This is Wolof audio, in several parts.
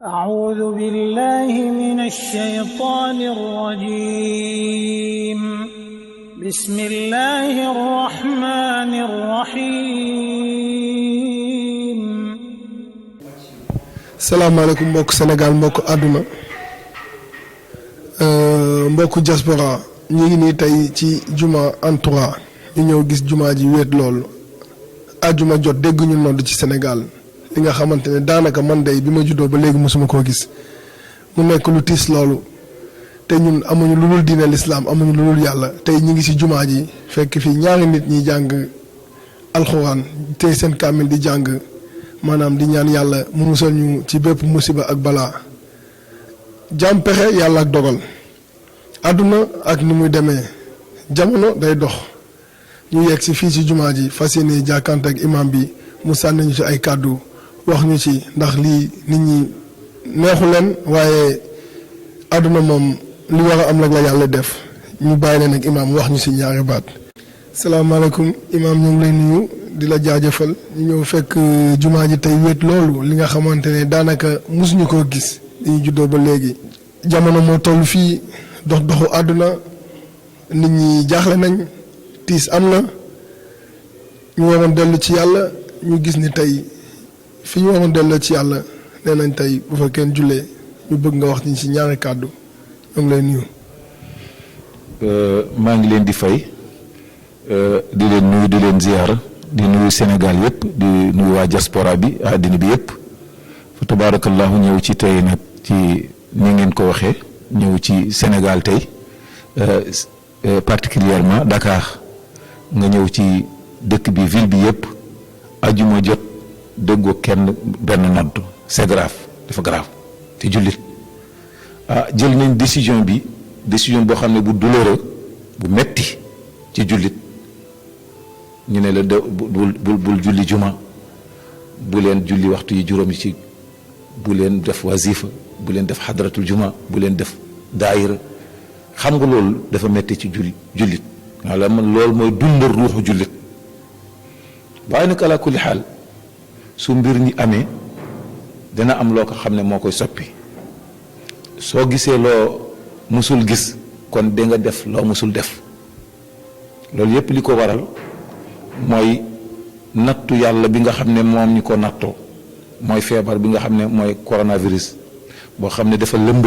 أعوذ بالله من الشيطان الرجيم بسم الله الرحمن الرحيم salaamaaleykum mbokk Sénégal mbokk àdduna mbokk diaspora ñu ngi nii tey ci juma Antoura ñu ñëw gis juma ji wéet lool àjjuma jot dégg ñu nodd ci Sénégal li nga xamante ne daanaka man day bi ma juddoo ba léegi mosuma koo gis mu nekk lu tiis loolu te ñun amuñu lu dul diine lislaam amuñu lu dul yàlla tey ñu ngi ci juma ji fekk fii ñaari nit ñi jàng alxuraan tey seen kaamil di jàng maanaam di ñaan yàlla mu musal ñu ci bépp musiba ak balaa jàmm pexe yàlla ak dogal àdduna ak ni muy demee jamono day dox ñu yegg si fii ci jumaa ji fas yéene jàkkante ak imam bi mu sànni ñu ci ay kàddu wax ñu ci ndax lii nit ñi neexu leen waaye àdduna moom li war a am rek la yàlla def ñu bàyyi leen ak imam wax ñu ci ñaari baat. salaamaaleykum imam ñu ngi lay nuyu di la jaajëfal ñu ñëw fekk jumaa ji tey wéet loolu li nga xamante ne daanaka mosuñu koo gis dañu juddoo ba léegi jamono moo toll fii doxu àdduna nit ñi jaaxle nañ tiis am na ñu waroon dellu ci yàlla ñu gis ni tey fi ñu waroon dellu ci yàlla nee nañ tey bu fa kenn jullee ñu bëgg nga wax ni ci ñaari kàddu ñoo ngi lay nuyu. maa ngi leen di fay di leen nuyu di leen ziyaara di nuyu Sénégal yëpp di nuyu waa diaspora bi àddina bi yëpp fa tabarakallahu ñëw ci tey nag ci ni ngeen ko waxee ñëw ci Sénégal tey particulièrement Dakar nga ñëw ci dëkk bi ville bi yëpp ajuma jot déggoo kenn benn nodd c'est grave dafa grave te jullit jël nañ décision boo xam ne bu douloureux bu metti ci jullit ñu ne la bul julli juma bu leen julli waxtu yi juróom yi ci bu leen def wazifa bu leen def xadratul juma bu leen def daayira xam nga loolu dafa metti ci jullit wala man loolu mooy dundal ruuxu jullit waaye nag ala kulli xaal su mbir ñi amee dana am loo ko xam ne moo koy soppi soo gisee loo musul gis kon da nga def loo musul def loolu yépp li ko waral mooy nattu yàlla bi nga xam ne moom ñu ko nattoo mooy feebar bi nga xam ne mooy coronavirus boo xam ne dafa lëmb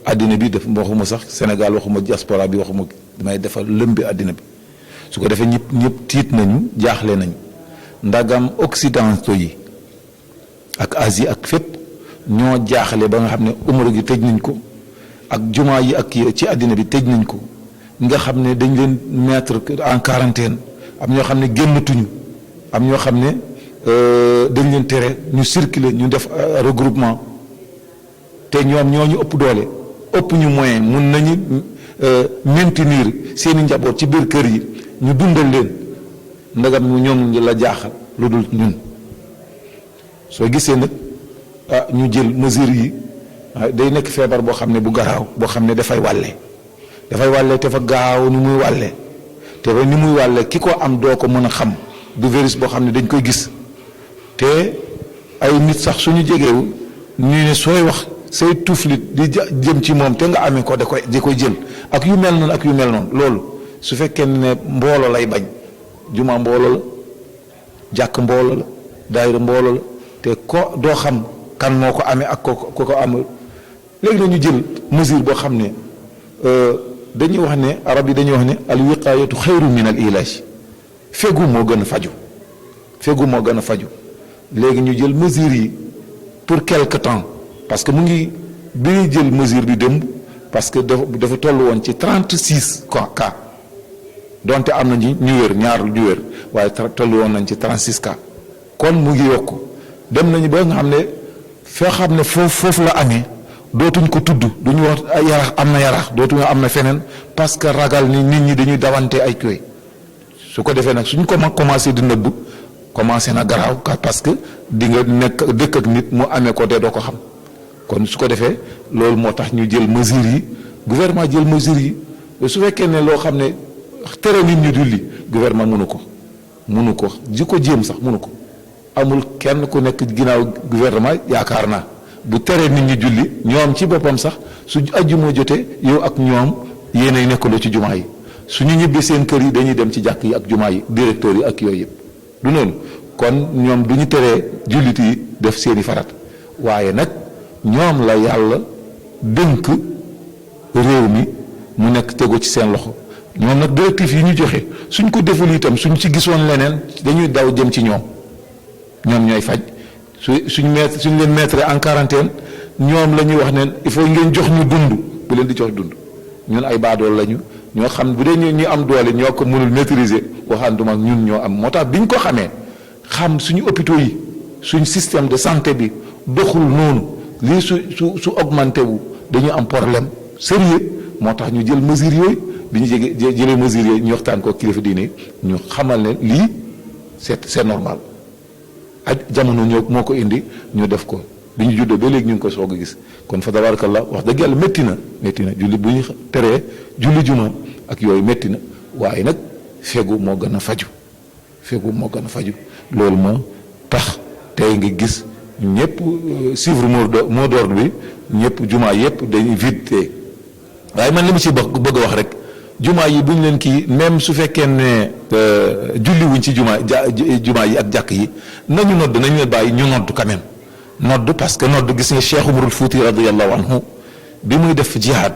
àddina bi def waxuma sax Sénégal waxuma diaspora bi waxuma may dafa lëmb àddina bi su ko defee ñëpp tiit nañu jaaxle nañu ndagam occidentaux yi ak Asie ak fépp ñoo jaaxle ba nga xam ne umra gi tëj nañ ko ak jumaa yi ak ci àddina bi tëj nañ ko nga xam ne dañ leen mettre en quarantaine am ñoo xam ne génnatuñu am ñoo xam ne dañ leen tere ñu circuler ñu def regroupement te ñoom ñoo ñu ëpp doole ëpp ñu moyen mun nañu maintenir seeni njaboot ci biir kër yi ñu dundal leen ndagam ñoom la jaaxal lu dul ñun soo gisee nag ñu jël mesures yi day nekk feebar boo xam ne bu garaaw boo xam ne dafay wàlle te fa gaaw ni muy wàlle te ba ni muy wàlle ki ko am doo ko mën a xam du virus boo xam ne dañ koy gis te ay nit sax suñu jegewu ñu ne sooy wax say tuflit di jëm ci moom te nga amee ko di koy jël ak yu mel noonu loolu su fekkee ne mbooloo lay bañ juma mbooloo la jàkk mbooloo la daayira mbooloo la te ko doo xam kan moo ko amee ak ko amul léegi na ñu jël mesure boo xam ne dañuy wax ne arab yi dañuy wax ne al wiqaayatu xayru min al ilaaj fegu moo gën a faju léegi ñu jël mesure yi pour quelque temps parce que mu ngi bi ñuy jël mesure bi démb parce que dafa toll woon ci 36 cas donte am na ñu wér ñaar ñu wér waaye toll woon nañ ci 36 cas kon mu ngi yokk dem nañu ba nga xam ne foo xam ne foofu la amee dootuñ ko tudd duñu wax yarax am na yarax dootuñu am na feneen parce que ragal ni nit ñi dañuy dawante ay koy su ko defee nag suñ ko commencé di nëbb commencé na garaaw parce que di nga nekk dëkk ak nit mu amee ko te doo ko xam kon su ko defee loolu moo tax ñu jël mesures yi gouvernement jël mesures yi su fekkee ne loo xam ne tere nit ñi julli gouvernement mënu ko ji ko jéem sax mënu ko amul kenn ku nekk ginnaaw gouvernement yaakaar naa bu teree nit ñi julli ñoom ci boppam sax su ajjuma jotee yow ak ñoom yéenay nekkaloo ci jumaa yi su ñu ñibbi seen kër yi dañuy dem ci jàkk yi ak jumaa yi directeur yi ak yooyu yëpp du noonu kon ñoom du ñu teree jullit yi def seeni farat waaye nag ñoom la yàlla dénk réew mi mu nekk tegu ci seen loxo ñoom nag directif yi ñu joxe suñ ko deful itam suñ ci gisoon leneen dañuy daw jëm ci ñoom ñooy faj suñ leen mettre en quarantaine ñoom la ñuy wax ne il faut ngeen jox ñu dund bu leen di jox dund ñun ay baadool lañu ñoo xam bu dee ñu am doole ñoo ko mënul maîtriser waxanduma ak ñun ñoo am moo tax bi ñu ko xamee xam suñu hôpitaux yi suñ système de santé bi doxul noonu lii su augmenté wu dañu am problème sérieux moo tax ñu jël mesures yooyu bi ñu jëlee mesures yooyu ñu waxtaan ko kilifa diine ñu xamal ne lii c'est normal ak jamono moo ko indi ñu def ko bi ñu juddoo ba léegi ñu ngi ko soog a gis kon fa tabarakallah wax dëgg yàlla métti na julli bu ñu teree julli juma ak yooyu métti na waaye nag fegu moo gën a faju loolu moo tax tey nga gis ñëpp suivre mot d'ordre bi ñëpp jumaa yëpp dañuy vide waaye man li mu ci bëgg a wax rek jumaa yi bu ñu leen kii même su fekkee ne julli wuñ ci jumaa yi ak jàkk yi nañu nodd nañu leen bàyyi ñu nodd quand même nodd parce que nodd gis nga Cheikh Umarul Fuuti radiyallahu anhu bi muy def jihaad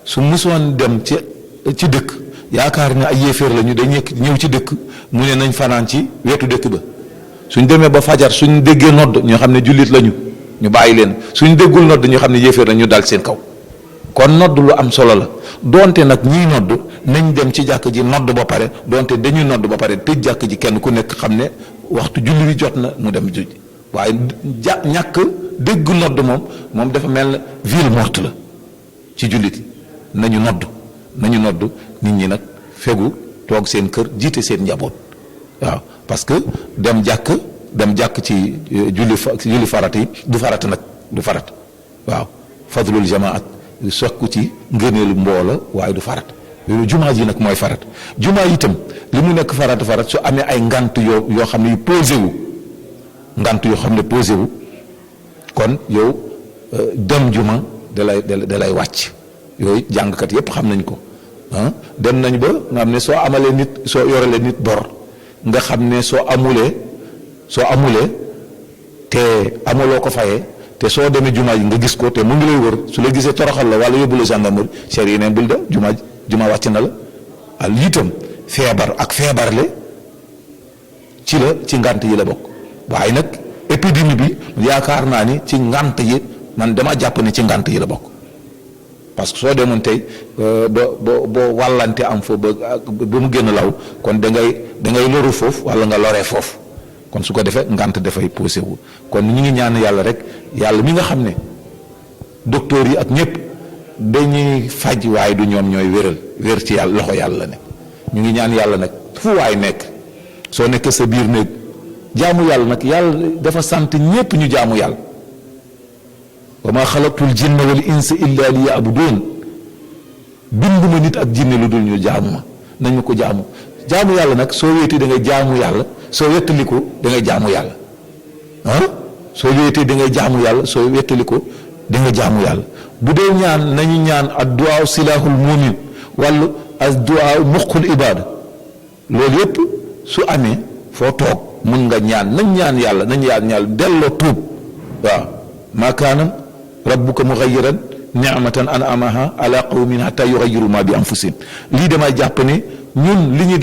su musoon dem ci dëkk yaakaar ne ay yéeféer lañu dañ ñëw ci dëkk mu ne nañ fanaan ci wetu dëkk ba suñ demee ba fajar suñ déggee nodd ñoo xam ne jullit lañu ñu bàyyi leen suñ déggul nodd ñoo xam ne yéeféer lañu dal seen kaw kon nodd lu am solo la donte nag ñiy nodd nañ dem ci jàkk ji nodd ba pare donte dañuy nodd ba pare tëj jàkk ji kenn ku nekk xam ne waxtu julli bi jot na mu dem julli waaye ñàkk dégg nodd moom dafa mel ne ville morte la ci jullit yi nañu nodd nit ñi nag fegu toog seen kër jiite seen njaboot waaw parce que dem jàkk ci julli farata yi du farata nag du farat waaw fadlul jamaat sokku ci ngëneelu mboola waaye du farat loolu jumaa ji nag mooy farat jumaa yi itam li mu nekk farat su amee ay ngant yoo xam ne yu posé wu kon yow dem juma da lay wàcc yooyu jàngkat yépp xam nañ ko dem nañ ba nga xam ne soo amalee nit soo yorelee nit bor nga xam ne soo amulee te amuloo ko fayee te soo demee jumaa ji nga gis ko te mu ngi lay wër su la gisee toroxal la wala yóbbu la gendarmerie chère yi neen bul dem jumaa wàcc na la al itam feebar ak feebarle ci ngànt yi la bokk waaye nag épidémie bi yaakaar naa ni ci ngànt yi man dama jàpp ne ci ngànt yi la bokk parce que soo demoon tey boo wàllante am foofu ba mu génn law kon da ngay loru foofu wala nga loree foofu kon su ko defee ngànt dafay posé wu kon ñu ngi ñaan yàlla rek yàlla mi nga xam ne docteur yi ak ñëpp dañuy faj waaye du ñoom ñooy wér ci yàlla loxo yàlla ne ñu ngi ñaan yàlla nag fu waay nekk soo nekkee sa biir néeg jaamu yàlla nag yàlla dafa sant ñépp ñu jaamu yàlla wa ma xalaqtul jinna wal insa illa li ya'budun binduma nit ak jinne lu dul ñu jaamu ma nañu ko jaamu yàlla nag soo wéetee da ngay jaamu yàlla soo wettaliku da ngay jaamu yàlla soo wéetee da ngay jaamu yàlla soo wettaliku da nga jaamu yàlla bu dee ñaan nañu ñaan addu'a silahul mu'min wala addu'a muxul ibada loolu yépp su amee foo toog mën nga ñaan nañ ñaan yàlla delloo tuub waaw maa kaana rabbuka mughayyiran ni'matan an'amaha ala qawmin hatta yughayyiru ma bi anfusihim lii damay jàpp ne ñun li ñu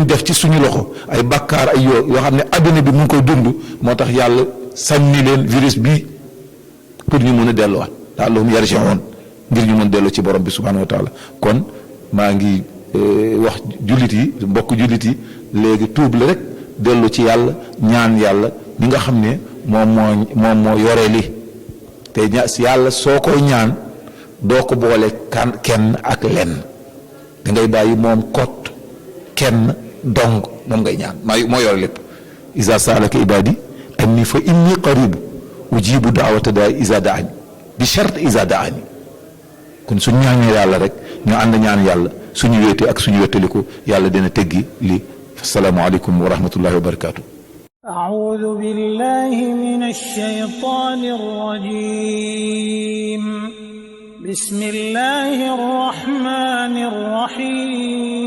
def ci suñu loxo ay bakkaar ay yoo xam ne adduna bi mu ngi koy dund moo tax yàlla sànni leen virus bii pour ñu mën a delluwaat la'allahum yarji'un ngir ñu mën delloo ci borom bi subhanahu wa taala kon maa ngi wax jullit yi mbokk jullit yi léegi tuub la rek dellu ci yàlla ñaan yàlla mi nga xam ne moom moo yore li te yàlla soo koy ñaan doo ko boole kenn ak lenn da ngay bàyyi moom kot kenn dong moom ngay ñaan moo yore lépp iza saalaka ibadi anni fa inni qarib ujibu daawata daay iza daani bi shart iza daani kon suñ ñaanee yàlla rek ñu ànd ñaan yàlla suñu wéete ak suñu wéttaliku yàlla dina teggi li assalaamu aleykum wa rahmatullahi wa barakaatu أعوذ بالله من الشيطان الرجيم بسم الله الرحمن الرحيم